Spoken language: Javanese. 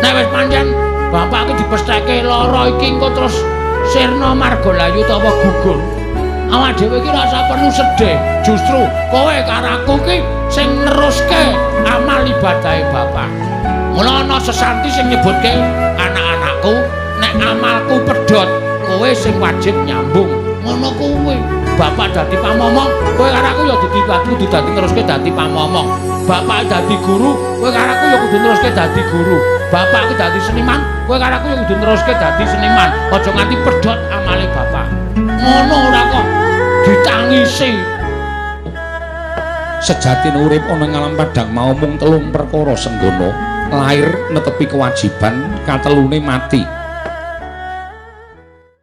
Nek wis pancen bapak iki dipestheke lara iki engko terus sirna marga layu utawa gugur. Awak dhewe iki ora usah perlu sedih. Justru kowe karo aku iki sing neruske amal ibadahe bapak. Mula ana sesanti sing nyebutke anak-anakku, nek amalku pedhot, kowe sing wajib nyambung. Ngono kuwi. Bapak dadi pamomong, kowe karo aku ya kudu dadi neruske dadi pamomong. Bapak dadi guru, kowe karo aku ya kudu neruske dadi guru. Bapak ki dadi seniman, kowe karo aku ya kudu neruske dadi seniman. Aja nganti pedhot amale bapak. Ngono ora kok ditangisi. Sejatine urip ana ing alam padhang mau mung telung perkara senggono. Lair netepi kewajiban, katelune mati.